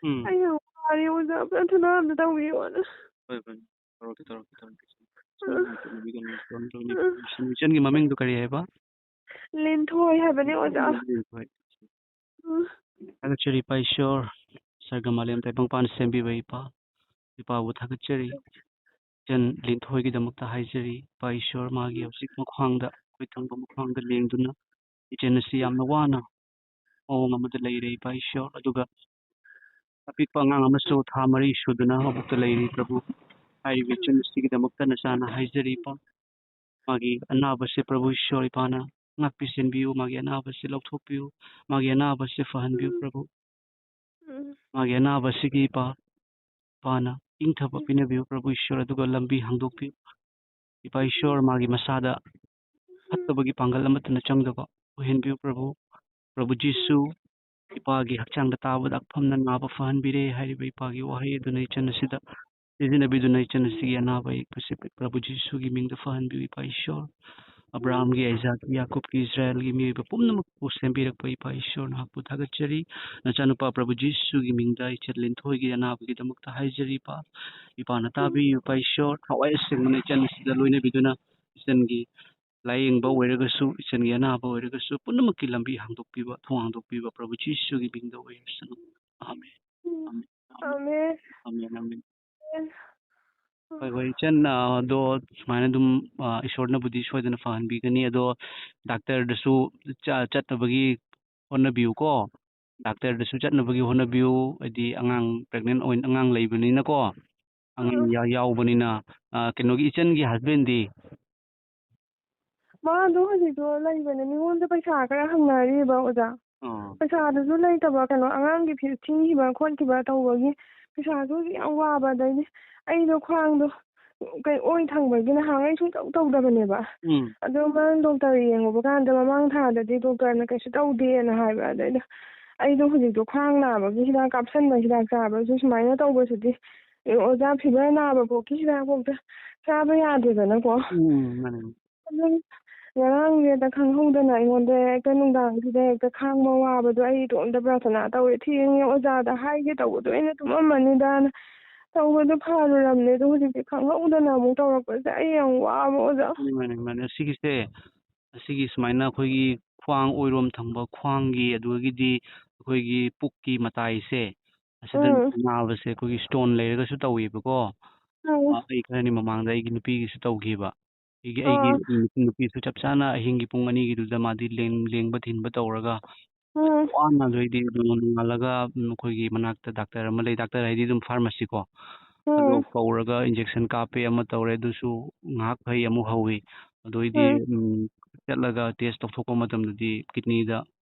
ꯎꯝ꯫ ꯑꯩ ꯌꯥꯝ ꯋꯥꯔꯦ ꯑꯣꯖꯥ, ꯄ꯭ꯔꯥꯊꯅꯥ ꯑꯝꯇ ꯇꯧꯕꯤꯌꯣꯅ꯫ ꯍꯣꯏ, ꯍꯣꯏ꯫ ꯇꯧꯔꯛꯀꯦ, ꯇꯧꯔꯛꯀꯦ, ꯇꯧꯔꯛꯀꯦ꯫ ꯁꯣꯝꯅ ꯇꯧꯕꯤꯒꯅꯨ, ꯁꯣꯝꯅ ꯇꯧꯕꯤꯒꯅꯨ꯫ ꯎꯝ꯫ ꯏꯆꯟꯒꯤ ꯃꯃꯤꯡꯗꯨ ꯀꯔꯤ ꯍꯥꯏꯕ? ꯂꯤꯟꯊꯣꯏ ꯍꯥꯏꯕꯅꯦ ꯑꯣꯖꯥ꯫ ꯂꯤꯟꯊꯣꯏ꯫ ꯎꯝ꯫ ꯊꯥꯒꯠꯆꯔꯤ ꯏꯄꯥ ꯏꯁꯣꯔ, ꯁꯔꯒ ꯃꯥꯂꯦꯝ ꯇꯥꯏꯕꯪꯄꯥꯟ ꯁꯦꯝꯕꯤꯕ ꯏꯄꯥ, ꯏꯄꯥꯕꯨ ꯊꯥꯒꯠꯆꯔꯤ꯫ ꯏꯆꯟ ꯂꯤꯟꯊꯣꯏꯒꯤꯗꯃꯛꯇ ꯍꯥꯏꯖꯔꯤ ꯏꯄꯥ ꯏꯁꯣꯔ, ꯃꯥꯒꯤ ꯍꯧꯖꯤꯛ ꯃꯈ꯭ꯋꯥꯡꯗ, ꯑꯩꯈꯣꯏ ꯊꯪꯕ ꯃꯈ꯭ꯋꯥꯡꯗ ꯂꯦꯡꯗꯨꯅ ꯏꯆꯟ ꯑꯁꯤ ꯌꯥꯝꯅ ꯋꯥꯅ ꯃꯑꯣꯡ ꯑꯃꯗ ꯂꯩꯔꯦ ꯏꯄꯥ ꯏꯁꯣꯔ꯫ ꯑꯗꯨꯒ ꯑꯄꯤꯛꯄ ꯑꯉꯥꯡ ꯑꯃꯁꯨ ꯊꯥ ꯃꯔꯤ ꯁꯨꯗꯨꯅ ꯃꯕꯨꯛꯇ ꯂꯩꯔꯤ ꯄ꯭ꯔꯚꯨ꯫ ꯍꯥꯏꯔꯤꯕ ꯏꯆꯟ ꯑꯁꯤꯒꯤꯗꯃꯛꯇ ꯅꯆꯥꯅ ꯍꯥꯏꯖꯔꯤ ꯏꯄꯥ꯫ ꯃꯥꯒꯤ ꯑꯅꯥꯕꯁꯦ ꯄ꯭ꯔꯚꯨ ꯏꯁꯣꯔ ꯏꯄꯥꯅ ꯉꯥꯛꯄꯤ ꯁꯦꯟꯕꯤꯌꯨ, ꯃꯥꯒꯤ ꯑꯅꯥꯕꯁꯦ ꯂꯧꯊꯣꯛꯄꯤꯌꯨ, ꯃꯥꯒꯤ ꯑꯅꯥꯕꯁꯦ ꯐꯍꯟꯕꯤꯌꯨ ꯎꯝ꯫ ꯄ꯭ꯔꯚꯨ꯫ ꯎꯝ꯫ ꯃꯥꯒꯤ ꯑꯅꯥꯕꯁꯤꯒꯤ ꯏꯄꯥ, ꯏꯄꯥꯅ ꯏꯪꯊꯕ ꯎꯝ꯫ ꯄꯤꯅꯕꯤꯌꯨ ꯄ꯭ꯔꯚꯨ ꯏꯁꯣꯔ, ꯑꯗꯨꯒ ꯂꯝꯕꯤ ꯍꯥꯡꯗꯣꯛꯄꯤꯌꯨ꯫ ꯏꯄꯥ ꯏꯁꯣꯔ, ꯃꯥꯒꯤ ꯃꯁꯥꯗ ꯐꯠꯇꯕꯒꯤ ꯄꯥꯡꯒꯜ ꯑꯃꯠꯇꯅ ꯆꯪꯗꯕ ꯑꯣꯏꯍꯟꯕꯤꯌꯨ ꯄ꯭ꯔꯚꯨ꯫ ꯄ꯭ꯔꯚꯨ ꯖꯤꯁꯨ, ꯏꯄꯥꯒꯤ ꯍꯛꯆꯥꯡꯗ ꯇꯥꯕ ꯗꯥꯛꯐꯝꯅ ꯅꯥꯕ ꯐꯍꯟꯕꯤꯔꯦ ꯍꯥꯏꯔꯤꯕ ꯏꯄꯥꯒꯤ ꯋꯥꯍꯩ ꯑꯗꯨꯅ ꯏꯆꯟ ꯑꯁꯤꯗ ꯁꯤꯖꯤꯟꯅꯕꯤꯗꯨꯅ ꯏꯆꯟ ꯑꯁꯤꯒꯤ ꯑꯅꯥꯕ ꯑꯌꯦꯛꯄꯁꯤ ꯄ꯭ꯔꯚꯨ ꯖꯤꯁꯨꯒꯤ ꯃꯤꯡꯗ ꯐꯍꯟꯕꯤꯌꯨ ꯏꯄꯥ ꯏꯁꯣꯔ꯫ ꯑꯕ꯭ꯔꯥꯍꯝꯒꯤ, ꯑꯥꯏꯖꯥꯛꯀꯤ, ꯌꯥꯀꯨꯕꯀꯤ, ꯏꯁꯔꯥꯌꯦꯜꯒꯤ ꯃꯤꯑꯣꯏꯕ ꯄꯨꯝꯅꯃꯛꯄꯨ ꯁꯦꯝꯕꯤꯔꯛꯄ ꯏꯄꯥ ꯏꯁꯣꯔ ꯅꯍꯥꯛꯄꯨ ꯊꯥꯒꯠꯆꯔꯤ꯫ ꯅꯆꯥꯅꯨꯄꯥ ꯄ꯭ꯔꯚꯨ ꯖꯤꯁꯨꯒꯤ ꯃꯤꯡꯗ ꯏꯆꯟ ꯂꯤꯟꯊꯣꯏꯒꯤ ꯑꯅꯥꯕꯒꯤꯗꯃꯛꯇ ꯍꯥꯏꯖꯔꯤ ꯏꯄꯥ꯫ ꯏꯄꯥꯅ ꯇꯥꯕꯤꯌꯨ ꯏꯄꯥ ꯏꯁꯣꯔ, ꯊꯋꯥꯏ ꯑꯁꯦꯡꯕꯅ ꯏꯆꯟ ꯑꯁꯤꯗ ꯂꯣꯏꯅꯕꯤꯗꯨꯅ ꯏꯆꯟꯒꯤ ꯂꯥꯏꯌꯦꯡꯕ ꯑꯣꯏꯔꯒꯁꯨ, ꯏꯆꯟꯒꯤ ꯑꯅꯥꯕ ꯑꯣꯏꯔꯒꯁꯨ, ꯄꯨꯝꯅꯃꯛꯀꯤ ꯂꯝꯕꯤ ꯍꯥꯡꯗꯣꯛꯄꯤꯕ, ꯊꯣꯡ ꯍꯥꯡꯗꯣꯛꯄꯤꯕ ꯄ꯭ꯔꯚꯨ ꯖꯤꯁꯨꯒꯤ ꯃꯤꯡꯗ ꯑꯣꯏꯔꯁꯅꯨ꯫ ꯑꯥꯃꯦꯟ꯫ ꯎꯝ꯫ ꯑꯥꯃꯦꯟ꯫ ꯑꯥꯃꯦꯟ꯫ ꯑꯥꯃꯦꯟ꯫ ꯑꯥꯃꯦꯟ꯫ ꯍꯣꯏ, ꯍꯣꯏ, ꯏꯆꯟ, ꯑ, ꯑꯗꯣ ꯁꯨꯃꯥꯏꯅ ꯑꯗꯨꯝ, ꯑ, ꯏꯁꯣꯔꯅꯕꯨꯗꯤ ꯁꯣꯏꯗꯅ ꯐꯍꯟꯕꯤꯒꯅꯤ꯫ ꯑꯗꯣ ꯗꯥꯛꯇꯔꯗꯁꯨ ꯆ-, ꯆꯠꯅꯕꯒꯤ ꯍꯣꯠꯅꯕꯤꯌꯨꯀꯣ꯫ ꯗꯥꯛꯇꯔꯗꯁꯨ ꯆꯠꯅꯕꯒꯤ ꯍꯣꯠꯅꯕꯤꯌꯨ꯫ ꯍꯥꯏꯗꯤ ꯑꯉꯥꯡ pregnant ꯑꯣꯏꯅ, ꯑꯉꯥꯡ ꯂꯩꯕꯅꯤꯅꯀꯣ꯫ ꯑꯉꯥꯡ ꯎꯝ꯫ ꯌꯥ-, ꯌꯥꯎꯕꯅꯤꯅ, ꯑ, ꯀꯩꯅꯣꯒꯤ ꯏꯆꯟꯒꯤ husbandꯗꯤ? ꯃꯥꯗꯣ ꯍꯧꯖꯤꯛꯇꯣ ꯂꯩꯕꯅꯦ, ꯃꯤꯉꯣꯟꯗ ꯄꯩꯁꯥ ꯈꯔ ꯍꯪꯅꯔꯤꯕ, ꯑꯣꯖꯥ꯫ ꯑꯥ꯫ ꯄꯩꯁꯥꯗꯨꯁꯨ ꯂꯩꯇꯕ, ꯀꯩꯅꯣ, ꯑꯉꯥꯡꯒꯤ ꯐꯤ ꯊꯤꯈꯤꯕ ꯈꯣꯠꯈꯤꯕ ꯇꯧꯕꯒꯤ ꯄꯩꯁꯥꯁꯨ ꯍꯧꯖꯤꯛ ꯌꯥꯝ ꯋꯥꯕ, ꯑꯗꯩꯗꯤ ꯑꯩꯗꯣ ꯈ꯭ꯋꯥꯡꯗꯣ ꯀꯩ ꯑꯣꯏ ꯊꯪꯕꯒꯤ ꯅꯍꯥꯟꯈꯩ ꯁꯨꯡꯇꯧ ꯇꯧꯗꯕꯅꯦꯕ꯫ ꯎꯝ꯫ ꯑꯗꯣ ꯃꯥ ꯗꯣꯛꯇꯔ ꯌꯦꯡꯉꯨꯕ ꯀꯥꯟꯗ ꯃꯃꯥꯡ ꯊꯥꯗꯗꯤ ꯗꯣꯛꯇꯔꯅ ꯀꯩꯁꯨ ꯇꯧꯗꯦꯅ ꯍꯥꯏꯕ, ꯑꯗꯩꯗ ꯑꯩꯗꯣ ꯍꯧꯖꯤꯛꯇꯣ ꯈ꯭ꯋꯥꯡ ꯅꯥꯕꯒꯤ ꯍꯤꯗꯥꯛ ꯀꯥꯞꯁꯟꯕ ꯍꯤꯗꯥꯛ ꯆꯥꯕꯁꯨ ꯁꯨꯃꯥꯏꯅ ꯇꯧꯕꯁꯤꯗꯤ, ꯑꯦ, ꯑꯣꯖꯥ, fever ꯅꯥꯕ ꯄꯣꯛꯀꯤ ꯍꯤꯗꯥꯛ ꯐꯥꯎꯗ ꯆꯥꯕ ꯌꯥꯗꯦꯗꯅꯀꯣ꯫ ꯎꯝ, ꯃꯥꯅꯦ꯫ ꯑꯗꯨꯝ ꯉꯔꯥꯡꯁꯦ ꯍꯦꯛꯇ ꯈꯪꯍꯧꯗꯅ ꯑꯩꯉꯣꯟꯗ ꯍꯦꯛꯇ ꯅꯨꯡꯗꯥꯡꯁꯤꯗ ꯍꯦꯛꯇ ꯈꯥꯡꯕ ꯋꯥꯕꯗꯣ ꯑꯩ ꯏꯇꯣꯝꯇ ꯄ꯭ꯔꯥꯊꯅꯥ ꯇꯧꯔꯦ, ꯊꯦꯡꯉꯦ, ꯑꯣꯖꯥꯗ ꯍꯥꯏꯒꯦ ꯇꯧꯕꯗꯣ ꯑꯩꯅ ꯇꯨꯝꯃꯝꯃꯅꯤꯗꯥꯅ ꯇꯧꯕꯗꯣ ꯐꯔꯨꯔꯝꯅꯦ꯫ ꯑꯗꯣ ꯍꯧꯖꯤꯛꯇꯤ ꯈꯪꯍꯧꯗꯅ ꯑꯃꯨꯛ ꯇꯧꯔꯛꯄꯁꯦ ꯑꯩ ꯌꯥꯝ ꯋꯥꯕ, ꯑꯣꯖꯥ꯫ ꯃꯥꯅꯦ, ꯃꯥꯅꯦ, ꯃꯥꯅꯦ꯫ ꯑꯁꯤꯒꯤꯁꯦ, ꯑꯁꯤꯒꯤ ꯁꯨꯃꯥꯏꯅ ꯑꯩꯈꯣꯏꯒꯤ ꯈ꯭ꯋꯥꯡ ꯑꯣꯏꯔꯣꯝ ꯊꯪꯕ ꯈ꯭ꯋꯥꯡꯒꯤ, ꯑꯗꯨꯗꯒꯤꯗꯤ ꯑꯩꯈꯣꯏꯒꯤ ꯄꯨꯛꯀꯤ ꯃꯇꯥꯏꯁꯦ, ꯑꯁꯤꯗ ꯎꯝ꯫ ꯅꯥꯕꯁꯦ ꯑꯩꯈꯣꯏꯒꯤ stone ꯂꯩꯔꯒꯁꯨ ꯇꯧꯋꯦꯕꯀꯣ꯫ ꯎꯝ꯫ ꯑ, ꯑꯩ ꯈꯔꯅꯤ ꯃꯃꯥꯡꯗ ꯑꯩꯒꯤ ꯅꯨꯄꯤꯒꯤꯁꯨ ꯇꯧꯈꯤꯕ꯫ ꯑꯩꯒꯤ, ꯑꯩꯒꯤ ꯑꯣ꯫ ꯅꯨꯄꯤꯁꯨ ꯆꯞ ꯆꯥꯅ ꯑꯍꯤꯡꯒꯤ ꯄꯨꯡ ꯑꯅꯤꯒꯤꯗꯨꯗ ꯃꯥꯗꯤ ꯂꯦꯡ-, ꯂꯦꯡꯕ ꯊꯤꯟꯕ ꯇꯧꯔꯒ ꯎꯝ꯫ ꯋꯥꯅ ꯑꯗꯩꯗꯤ ꯅꯣꯡꯉꯥꯜꯂꯒ, ꯎꯝ, ꯑꯩꯈꯣꯏꯒꯤ ꯃꯅꯥꯛꯇ ꯗꯥꯛꯇꯔ ꯑꯃ ꯂꯩ, ꯗꯥꯛꯇꯔ ꯍꯥꯏꯗꯤ ꯑꯗꯨꯝ pharmacy ꯀꯣ꯫ ꯑꯗꯣ ꯎꯝ꯫ ꯀꯧꯔꯒ injection ꯀꯥꯞꯄꯦ, ꯑꯃ ꯇꯧꯔꯦ, ꯑꯗꯨꯁꯨ ꯉꯥꯏꯍꯥꯛ ꯐꯩ, ꯑꯃꯨꯛ ꯍꯧꯋꯤ꯫ ꯑꯗꯨ ꯑꯩꯗꯤ ꯎꯝ꯫ ꯎꯝ, ꯆꯠꯂꯒ ꯇꯦꯁ ꯇꯧꯊꯣꯛꯄ ꯃꯇꯝꯗꯗꯤ ꯀꯤꯗꯅꯤꯗ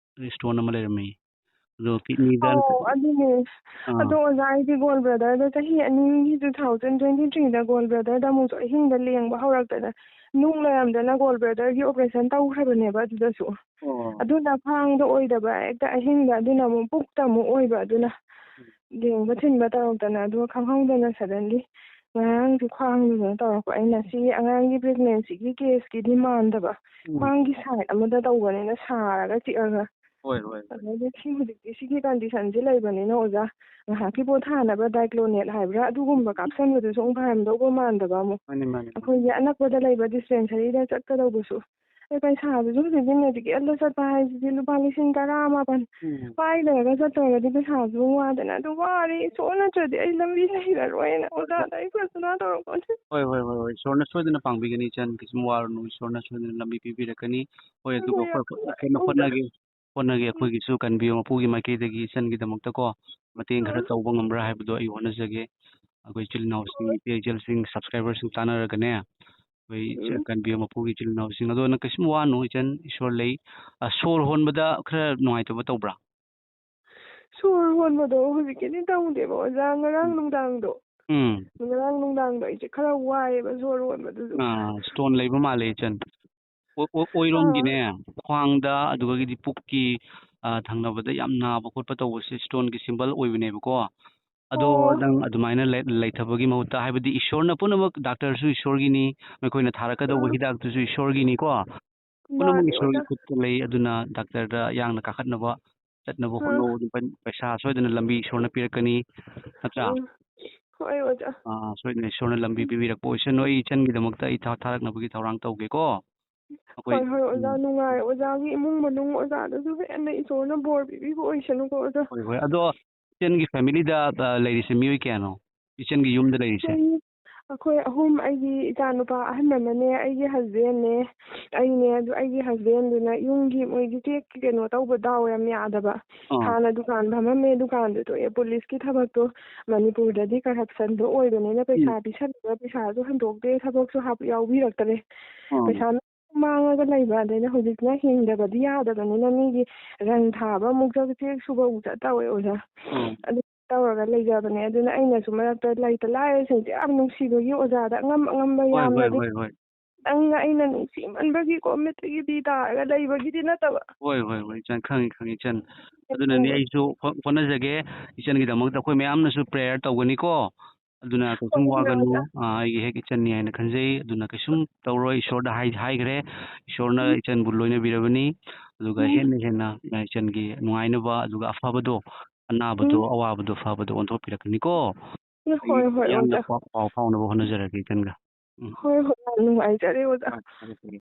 ꯏꯁꯇꯣꯟ ꯑꯃ ꯂꯩꯔꯝꯃꯤ꯫ ꯑꯗꯣ ꯀꯤꯗꯅꯤꯗ ꯑꯣ ꯑꯗꯨꯅꯦ꯫ ꯑꯥ, ꯑꯗꯣ ꯑꯣꯖꯥ, ꯑꯩꯗꯤ ꯒꯣꯜ ꯕ꯭ꯂꯦꯗꯔꯗꯣ ꯆꯍꯤ ꯑꯅꯤꯒꯤ, ꯇꯨ ꯊꯥꯎꯖꯟ ꯇ꯭ꯋꯦꯟꯇꯤ ꯊ꯭ꯔꯤꯗ ꯒꯣꯜ ꯕ꯭ꯂꯦꯗꯔꯗ ꯑꯃꯨꯛꯁꯨ ꯑꯍꯤꯡꯗ ꯂꯦꯡꯕ ꯍꯧꯔꯛꯇꯅ ꯅꯨꯡ ꯂꯩꯔꯝꯗꯅ ꯒꯣꯜ ꯕ꯭ꯂꯦꯗꯔꯒꯤ ꯑꯣꯄꯔꯦꯁꯟ ꯇꯧꯈ꯭ꯔꯕꯅꯦꯕ ꯑꯗꯨꯗꯁꯨ꯫ ꯑꯣ, ꯑꯗꯨꯅ ꯈ꯭ꯋꯥꯡꯗ ꯑꯣꯏꯗꯕ, ꯍꯦꯛꯇ ꯑꯍꯤꯡꯗ, ꯑꯗꯨꯅ ꯑꯃꯨꯛ ꯄꯨꯛꯇ ꯑꯃꯨꯛ ꯑꯣꯏꯕ꯫ ꯑꯗꯨꯅ ꯂꯦꯡꯕ ꯊꯤꯟꯕ ꯇꯧꯔꯛꯇꯅ, ꯑꯗꯨꯒ ꯈꯪꯍꯧꯗꯅ ꯁꯗꯟꯂꯤ ꯉꯔꯥꯡꯁꯨ ꯈ꯭ꯋꯥꯡꯗꯨꯅ ꯇꯧꯔꯛꯄ꯫ ꯑꯩꯅ ꯁꯤ ꯑꯉꯥꯡꯒꯤ ꯄ꯭ꯔꯦꯒꯅꯦꯟꯁꯤꯒꯤ ꯀꯦꯁꯀꯤꯗꯤ ꯃꯥꯟꯗꯕ, ꯎꯝ, ꯈ꯭ꯋꯥꯡꯒꯤ ꯁꯥꯏꯠ ꯑꯃꯗ ꯇꯧꯕꯅꯤꯅ ꯁꯥꯔꯒ ꯆꯤꯛꯑꯒ꯫ ꯍꯣꯏ, ꯍꯣꯏ, ꯍꯣꯏ꯫ ꯑꯗꯩꯗꯤ ꯁꯤ ꯍꯧꯖꯤꯛꯇꯤ ꯁꯤꯒꯤ ꯀꯟꯗꯤꯁꯟꯁꯤ ꯂꯩꯕꯅꯤꯅ ꯑꯣꯖꯥ, ꯉꯥꯏꯍꯥꯛꯀꯤ ꯄꯣꯊꯥꯅꯕ ꯗꯥꯏꯀ꯭ꯂꯣꯅꯦꯠ ꯍꯥꯏꯕ꯭ꯔꯥ, ꯑꯗꯨꯒꯨꯝꯕ ꯀꯥꯞꯁꯟꯕꯗꯨꯁꯨ ꯑꯃꯨꯛ ꯐꯔꯝꯗꯧꯕ ꯃꯥꯟꯗꯕ ꯑꯃꯨꯛ꯫ ꯃꯥꯅꯤ, ꯃꯥꯅꯤ, ꯃꯥꯅꯤ꯫ ꯑꯩꯈꯣꯏꯒꯤ ꯑꯅꯛꯄꯗ ꯂꯩꯕ ꯗꯤꯁꯄꯦꯟꯁꯔꯤꯗ ꯆꯠꯀꯗꯧꯕꯁꯨ꯫ ꯑꯩ ꯄꯩꯁꯥꯗꯨꯁꯨ ꯍꯧꯖꯤꯛꯇꯤ ꯃꯦꯗꯤꯀꯦꯜꯗ ꯆꯠꯄ ꯍꯥꯏꯁꯤꯗꯤ ꯂꯨꯄꯥ ꯂꯤꯁꯤꯡ ꯇꯔꯥ ꯃꯥꯄꯟ ꯎꯝ꯫ ꯄꯥꯏꯗꯔꯒ ꯆꯠꯇ꯭ꯔꯒꯗꯤ ꯄꯩꯁꯥꯁꯨ ꯋꯥꯗꯅ꯫ ꯑꯗꯨ ꯋꯥꯔꯦ, ꯏꯁꯣꯔ ꯅꯠꯇ꯭ꯔꯗꯤ ꯑꯩ ꯂꯝꯕꯤ ꯂꯩꯔꯔꯣꯏꯅ ꯑꯣꯖꯥꯗ ꯑꯩ ꯄ꯭ꯔꯊꯅꯥ ꯇꯧꯔꯛꯄꯅꯦ꯫ ꯍꯣꯏ, ꯍꯣꯏ, ꯍꯣꯏ, ꯍꯣꯏ꯫ ꯏꯁꯣꯔꯅ ꯁꯣꯏꯗꯅ ꯄꯥꯡꯕꯤꯒꯅꯤ ꯏꯆꯟ, ꯀꯩꯁꯨꯝ ꯋꯥꯔꯨꯅꯨ, ꯏꯁꯣꯔꯅ ꯁꯣꯏꯗꯅ ꯂꯝꯕꯤ ꯄꯤꯕꯤꯔꯛꯀꯅꯤ꯫ ꯍꯣꯏ, ꯑꯗꯨꯒ ꯑꯗꯨꯅꯦ ꯌꯥꯝ ꯍꯣꯠ-, ꯍꯣꯠꯅ-, ꯅꯨꯡꯉꯥꯏꯇꯦ ꯑꯣꯖꯥ꯫ ꯍꯣꯠꯅꯒꯦ, ꯍꯣꯠꯅꯒꯦ, ꯑꯩꯈꯣꯏꯒꯤꯁꯨ ꯀꯟꯕꯤꯌꯣ ꯃꯄꯨꯒꯤ ꯃꯥꯏꯀꯩꯗꯒꯤ ꯏꯆꯟꯒꯤꯗꯃꯛꯇꯀꯣ ꯃꯇꯦꯡ ꯈꯔ ꯑꯥ꯫ ꯇꯧꯕ ꯉꯝꯕ꯭ꯔꯥ ꯍꯥꯏꯕꯗꯣ ꯑꯩ ꯍꯣꯠꯅꯖꯒꯦ꯫ ꯑꯩꯈꯣꯏ ꯏꯆꯤꯜ ꯏꯅꯥꯎꯁꯤꯡ, ꯍꯣꯏ꯫ ꯏꯆꯦ ꯏꯆꯜꯁꯤꯡ, ꯁꯕꯁꯀ꯭ꯔꯥꯏꯕꯔꯁꯤꯡ ꯇꯥꯟꯅꯔꯒꯅꯦ, ꯑꯩꯈꯣꯏ ꯏꯆꯦ-, ꯎꯝ꯫ ꯀꯟꯕꯤꯌꯣ ꯃꯄꯨꯒꯤ ꯏꯆꯤꯜ ꯏꯅꯥꯎꯁꯤꯡ꯫ ꯑꯗꯣ ꯅꯪ ꯀꯩꯁꯨꯝ ꯋꯥꯅꯨ ꯏꯆꯟ, ꯏꯁꯣꯔ ꯂꯩ꯫ ꯑ, ꯁꯣꯔ ꯍꯣꯟꯕꯗ ꯈꯔ ꯅꯨꯡꯉꯥꯏꯇꯕ ꯇꯧꯕ꯭ꯔꯥ? ꯁꯣꯔ ꯍꯣꯟꯕꯗꯣ ꯍꯧꯖꯤꯛꯀꯤꯗꯤ ꯇꯧꯗꯦꯕ ꯑꯣꯖꯥ, ꯉꯔꯥꯡ ꯎꯝ꯫ ꯅꯨꯡꯗꯥꯡꯗꯣ꯫ ꯎꯝ꯫ ꯉꯔꯥꯡ ꯅꯨꯡꯗꯥꯡꯗꯣ ꯑꯩꯁꯦ ꯈꯔ ꯋꯥꯏꯑꯦꯕ ꯁꯣꯔ ꯍꯣꯟꯕꯗꯨꯁꯨ꯫ ꯑꯥ, ꯏꯁꯇꯣꯟ ꯂꯩꯕ ꯃꯥꯜꯂꯦ ꯏꯆꯟ꯫ ꯑꯣ-, ꯑꯣ-, ꯑꯥ꯫ ꯑꯣꯏꯔꯣꯝꯒꯤꯅꯦ, ꯈ꯭ꯋꯥꯡꯗ ꯑꯗꯨꯗꯒꯤꯗꯤ ꯄꯨꯛꯀꯤ, ꯑ, ꯊꯪꯅꯕꯗ ꯌꯥꯝ ꯅꯥꯕ ꯈꯣꯠꯄ ꯇꯧꯕꯁꯦ ꯏꯁꯇꯣꯟꯒꯤ ꯁꯤꯝꯕꯜ ꯑꯣꯏꯕꯅꯦꯕꯀꯣ꯫ ꯑꯗꯣ ꯑꯣ꯫ ꯅꯪ ꯑꯗꯨꯃꯥꯏꯅ ꯂꯩ-, ꯂꯩꯊꯕꯒꯤ ꯃꯍꯨꯠꯇ, ꯍꯥꯏꯕꯗꯤ ꯏꯁꯣꯔꯅ ꯄꯨꯝꯅꯃꯛ, ꯗꯥꯛꯇꯔꯁꯨ ꯏꯁꯣꯔꯒꯤꯅꯤ, ꯃꯈꯣꯏꯅ ꯊꯥꯔꯛꯀꯗꯧꯕ ꯑꯥ꯫ ꯍꯤꯗꯥꯛꯇꯨꯁꯨ ꯏꯁꯣꯔꯒꯤꯅꯤꯀꯣ꯫ ꯄꯨꯝꯅꯃꯛ ꯃꯥꯅꯦ ꯏꯁꯣꯔꯒꯤ ꯑꯣꯖꯥ꯫ ꯈꯨꯠꯇ ꯂꯩ꯫ ꯑꯗꯨꯅ ꯗꯥꯛꯇꯔꯗ ꯌꯥꯡꯅ ꯀꯥꯈꯠꯅꯕ ꯆꯠꯅꯕ ꯑꯥ꯫ ꯍꯣꯠꯅꯧ꯫ ꯑꯗꯨꯝ ꯄꯩ-, ꯄꯩꯁꯥ ꯁꯣꯏꯗꯅ ꯂꯝꯕꯤ ꯏꯁꯣꯔꯅ ꯄꯤꯔꯛꯀꯅꯤ, ꯅꯠꯇ꯭ꯔꯥ? ꯎꯝ꯫ ꯍꯣꯏ ꯑꯣꯖꯥ꯫ ꯑꯥ, ꯁꯣꯏꯗꯅ ꯏꯁꯣꯔꯅ ꯂꯝꯕꯤ ꯄꯤꯕꯤꯔꯛꯄ ꯑꯣꯏꯁꯅꯨ꯫ ꯑꯩ ꯏꯆꯟꯒꯤꯗꯃꯛꯇ ꯑꯩ ꯊꯥ-, ꯊꯥꯔꯛꯅꯕꯒꯤ ꯊꯧꯔꯥꯡ ꯇꯧꯒꯦꯀꯣ꯫ ꯑꯩꯈꯣꯏ, ꯍꯣꯏ, ꯍꯣꯏ ꯑꯣꯖꯥ, ꯎꯝ, ꯅꯨꯡꯉꯥꯏ꯫ ꯑꯣꯖꯥꯒꯤ ꯏꯃꯨꯡ ꯃꯅꯨꯡ ꯑꯣꯖꯥꯗꯁꯨ ꯍꯦꯟꯅ ꯏꯁꯣꯔꯅ ꯕꯣꯔ ꯄꯤꯕꯤꯕ ꯑꯣꯏꯁꯅꯨꯀꯣ ꯑꯣꯖꯥ꯫ ꯍꯣꯏ, ꯍꯣꯏ꯫ ꯑꯗꯣ ꯏꯆꯟꯒꯤ ꯐꯦꯃꯤꯂꯤꯗ, ꯑ, ꯂꯩꯔꯤꯁꯦ ꯃꯤꯑꯣꯏ ꯀꯌꯥꯅꯣ? ꯏꯆꯟꯒꯤ ꯌꯨꯝꯗ ꯂꯩꯔꯤꯁꯦ? ꯑꯩꯈꯣꯏ, ꯑꯩꯈꯣꯏ ꯑꯍꯨꯝ, ꯑꯩꯒꯤ ꯏꯆꯥꯅꯨꯄꯥ ꯑꯍꯟ ꯑꯃꯅꯦ, ꯑꯩꯒꯤ ꯍꯁꯕꯦꯟꯅꯦ, ꯑꯩꯅꯦ꯫ ꯑꯗꯨ ꯑꯩꯒꯤ ꯍꯁꯕꯦꯟꯗꯨꯅ ꯌꯨꯝꯒꯤ ꯃꯣꯏꯒꯤ ꯆꯦꯛꯀꯤ ꯀꯩꯅꯣ ꯇꯧꯕ ꯗꯥꯎ ꯌꯥꯝ ꯌꯥꯗꯕ꯫ ꯑꯥ꯫ ꯍꯥꯟꯅ ꯗꯨꯀꯥꯟ ꯐꯝꯃꯝꯃꯦ, ꯗꯨꯀꯥꯟꯗꯨ ꯇꯣꯛꯑꯦ꯫ ꯄꯨꯂꯤꯁꯀꯤ ꯊꯕꯛꯇꯣ ꯃꯅꯤꯄꯨꯔꯗꯗꯤ ꯀꯔꯞꯁꯟꯗꯣ ꯑꯣꯏꯕꯅꯤꯅ ꯄꯩꯁꯥ ꯄꯤꯁꯜꯂꯒ ꯄꯩꯁꯥꯁꯨ ꯍꯟꯗꯣꯛꯇꯦ, ꯊꯕꯛꯁꯨ ꯍꯥꯞ-, ꯌꯥꯎꯕꯤꯔꯛꯇꯔꯦ꯫ ꯑꯥ꯫ ꯄꯩꯁꯥ ꯃꯥꯡꯉꯒ ꯂꯩꯕ, ꯑꯗꯩꯗ ꯍꯧꯖꯤꯛꯅ ꯍꯤꯡꯗꯕꯗꯤ ꯌꯥꯗꯕꯅꯤꯅ ꯃꯤꯒꯤ ꯔꯪ ꯊꯥꯕ ꯑꯃꯨꯛ ꯆꯠ, ꯆꯦꯛ ꯁꯨꯕ ꯑꯃꯨꯛ ꯆꯠ ꯇꯧꯋꯦ ꯑꯣꯖꯥ꯫ ꯑꯥ꯫ ꯑꯗꯨ ꯇꯧꯔꯒ ꯂꯩꯖꯕꯅꯦ꯫ ꯑꯗꯨꯅ ꯑꯩꯅꯁꯨ ꯃꯔꯛꯇ ꯂꯩꯇ ꯂꯥꯏꯔꯁꯤꯡꯁꯦ ꯌꯥꯝ ꯅꯨꯡꯁꯤꯕꯒꯤ ꯑꯣꯖꯥꯗ ꯑꯉꯝ ꯑꯉꯝꯕ ꯍꯣꯏ, ꯍꯣꯏ, ꯌꯥꯝꯅꯗꯤ ꯍꯣꯏ, ꯍꯣꯏ꯫ ꯈꯤꯇꯪꯒ ꯑꯩꯅ ꯅꯨꯡꯁꯤꯃꯟꯕꯒꯤ ꯀꯣ ꯃꯤꯠꯇꯒꯤ ꯄꯤ ꯇꯥꯔꯒ ꯂꯩꯕꯒꯤꯗꯤ ꯅꯠꯇꯕ꯫ ꯍꯣꯏ, ꯍꯣꯏ, ꯍꯣꯏ, ꯏꯆꯟ, ꯈꯪꯉꯤ, ꯈꯪꯉꯤ, ꯏꯆꯟ꯫ ꯑꯗꯨꯅꯅꯤ ꯍꯣꯏ꯫ ꯑꯩꯁꯨ ꯍꯣ-, ꯍꯣꯠꯅꯖꯒꯦ꯫ ꯏꯆꯟꯒꯤꯗꯃꯛꯇ ꯑꯩꯈꯣꯏ ꯃꯌꯥꯝꯅꯁꯨ prayer ꯇꯧꯒꯅꯤꯀꯣ꯫ ꯑꯗꯨꯅ ꯀꯩꯁꯨꯝ ꯍꯣꯏ, ꯋꯥꯒꯅꯨ꯫ ꯑꯣꯖꯥ꯫ ꯑ, ꯑꯩꯒꯤ ꯍꯦꯛ ꯏꯆꯟꯅꯤ ꯍꯥꯏꯅ ꯈꯟꯖꯩ꯫ ꯑꯗꯨꯅ ꯀꯩꯁꯨꯝ ꯇꯧꯔꯣꯏ꯫ ꯏꯁꯣꯔꯗ ꯍꯥꯏ-, ꯍꯥꯏꯈ꯭ꯔꯦ꯫ ꯏꯁꯣꯔꯅ ꯎꯝ꯫ ꯏꯆꯟꯕꯨ ꯂꯣꯏꯅꯕꯤꯔꯕꯅꯤ꯫ ꯑꯗꯨꯒ ꯎꯝ꯫ ꯍꯦꯟꯅ ꯍꯦꯟꯅ, ꯑ, ꯏꯆꯟꯒꯤ ꯅꯨꯡꯉꯥꯏꯅꯕ, ꯑꯗꯨꯒ ꯑꯐꯕꯗꯣ, ꯑꯅꯥꯕꯗꯣ, ꯎꯝ꯫ ꯑꯋꯥꯕꯗꯣ ꯐꯕꯗꯣ ꯑꯣꯟꯊꯣꯛꯄꯤꯔꯛꯀꯅꯤꯀꯣ꯫ ꯍꯣꯏ, ꯍꯣꯏ, ꯌꯥꯝꯅ ꯑꯣꯖꯥ꯫ ꯄꯥꯎ, ꯄꯥꯎ ꯐꯥꯎꯅꯕ ꯍꯣꯠꯅꯖꯔꯒꯦ ꯏꯆꯟꯒ꯫ ꯎꯝ꯫ ꯍꯣꯏ, ꯍꯣꯏ, ꯌꯥꯝ ꯅꯨꯡꯉꯥꯏꯖꯔꯦ, ꯑꯣꯖꯥ꯫ ꯍꯣꯏ, ꯐꯔꯦ, ꯐꯔꯦ꯫